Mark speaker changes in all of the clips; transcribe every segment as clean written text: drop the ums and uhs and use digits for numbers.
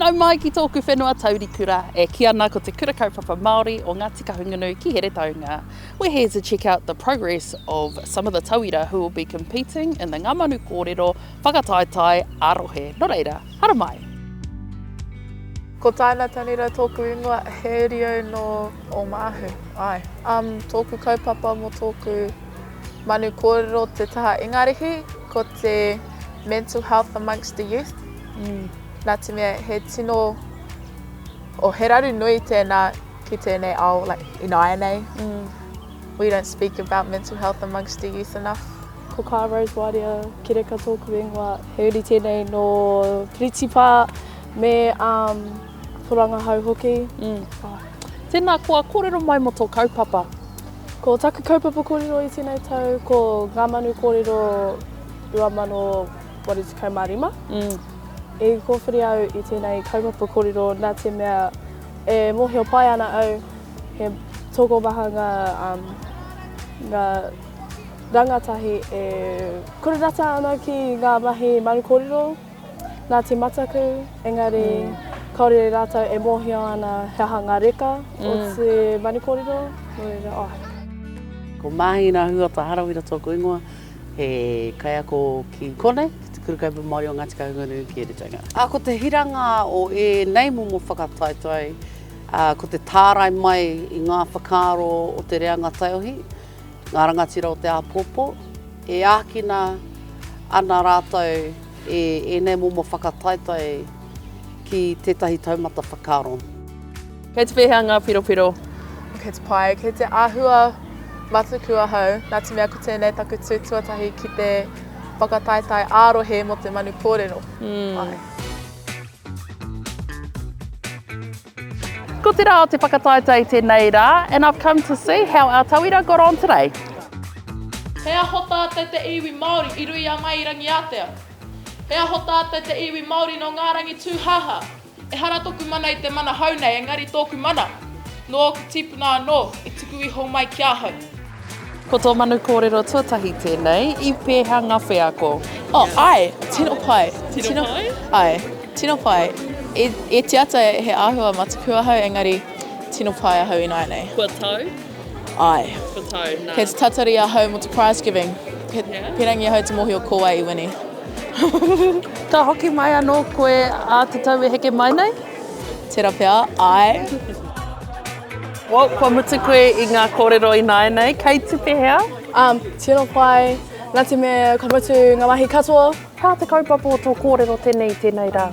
Speaker 1: Nau mai ki tōku whenua taurikura, e kī ana ko Te Kura Kaupapa Māori o Ngāti Kahungunu ki Heretaunga. We're here to check out the progress of some of the tauira who will be competing in the Ngā Manu Kōrero whakataetae ā-rohe. Nō reira, haramai!
Speaker 2: Ko Taina Tanira tōku ingoa, he uri au nō Ōmāhu, āe. Um, tōku kaupapa mō tōku manu kōrero te taha Ingarihi, ko te mental health amongst the youth. Mm. Nā te mea he tino, oh, he raru nui tēnā ki tēnei ao, like, ināianei. Mm. We don't speak about mental health amongst the youth enough.
Speaker 3: Ko Kā Rose Waria Kereka tōku ingoa, he uri tēnei nō Piritipa me um, Porangahau hoki.
Speaker 1: Mm. Tēnā koa, kōrero mai mō tō kaupapa.
Speaker 3: Ko taku kaupapa kōrero i tēnei tau, ko Ngā Manu Kōrero 2085.
Speaker 1: Mm.
Speaker 3: I kōwhiri au i tēnei kaupapa kōrero nā te mea e mōhio pai ana au he tokomaha ngā, um, ngā rangatahi e kore rata ana ki ngā mahi manu kōrero nā te mataku, engari mm. kāore rātou e mōhio ana he aha ngā reka mm. o te manu kōrero. Nō reira, oh.
Speaker 4: Ko Māhina Huata Harawira tōku ingoa. He kaiako ki konei, ki Te Kura Kaupapa Māori o Ngāti Kahungunu ki Heretaunga. Ā, ko te hiranga o ēnei momo whakataetae, ā, ko te tārai mai i ngā whakaaro o te reanga taiohi, ngā rangatira o te āpōpō, e ākina ana rātou e ēnei momo whakataetae ki tētahi taumata whakaaro.
Speaker 1: Kei te pēhea ngā piropiro?
Speaker 2: Kei te pai, kei te āhua mataku ahau, nā te mea ko tēnei taku tū tuatahi ki te whakataetae ā-rohe mō te manu kōrero. Āe.
Speaker 1: Ko te rā o te whakataetae tēnei rā and I've come to see how our tauira got on today.
Speaker 5: He aho tātou te iwi Māori i ruia mai i Rangiātea. He aho tātou te iwi Māori nō ngā rangi tūhāhā. Ehara toku mana i te mana hou nei, engari tōku mana, nō ōku tīpuna anō i tuku iho mai ki ahau.
Speaker 1: Ko tō manu kōrero tuatahi tēnei, i pēhea ngā wheako?
Speaker 2: Oh, āe, tino pai.
Speaker 5: Tino pai?
Speaker 2: Āe, tino pai. I, i te ata he āhua mataku ahau, engari tino pai ahau ināianei.
Speaker 5: Kua tau?
Speaker 2: Āe.
Speaker 5: Kua tau, nā.
Speaker 2: Kei te tatari ahau mō te prize giving. He pīrangi ahau te mōhio ko wai i wini.
Speaker 1: Ka hoki mai anō koe ā te tau e heke mai nei?
Speaker 2: Tērā pea, āe.
Speaker 1: Well, kua mutu koe i ngā kōrero ināianei, kei te pēhea?
Speaker 3: Um, tino pai, nā te mea ka mutu ngā mahi katoa.
Speaker 1: He aha te kaupapa o tō kōrero tēnei i tēnei rā?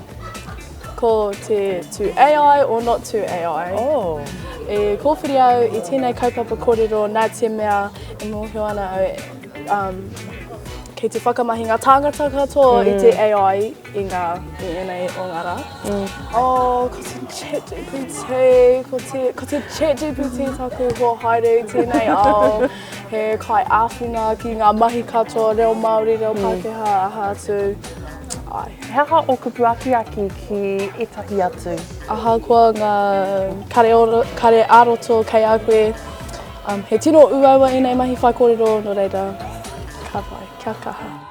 Speaker 3: Ko te to AI or not to AI.
Speaker 1: Oh.
Speaker 3: E kōwhiri au i tēnei kaupapa kōrero nā te mea e mōhio ana au um, kei te whakamahi ngā tāngata katoa mm. i te AI i ngā, i ēnei o ngā rā. Mm. Oh, ko te ChatGPT, ko te, ko te ChatGPT taku hoa haere i tēnei ao. He kai āwhina ki ngā mahi katoa, reo Māori, reo mm. Pākehā, aha atu. Ai.
Speaker 1: He aha o kupu akiaki ki ētahi atu?
Speaker 3: Ahakoa ngā kare, oro, kare ā-roto kei a koe, Um, he tino uaua ēnei mahi whaikōrero, nō reira, ka pai, kia kaha.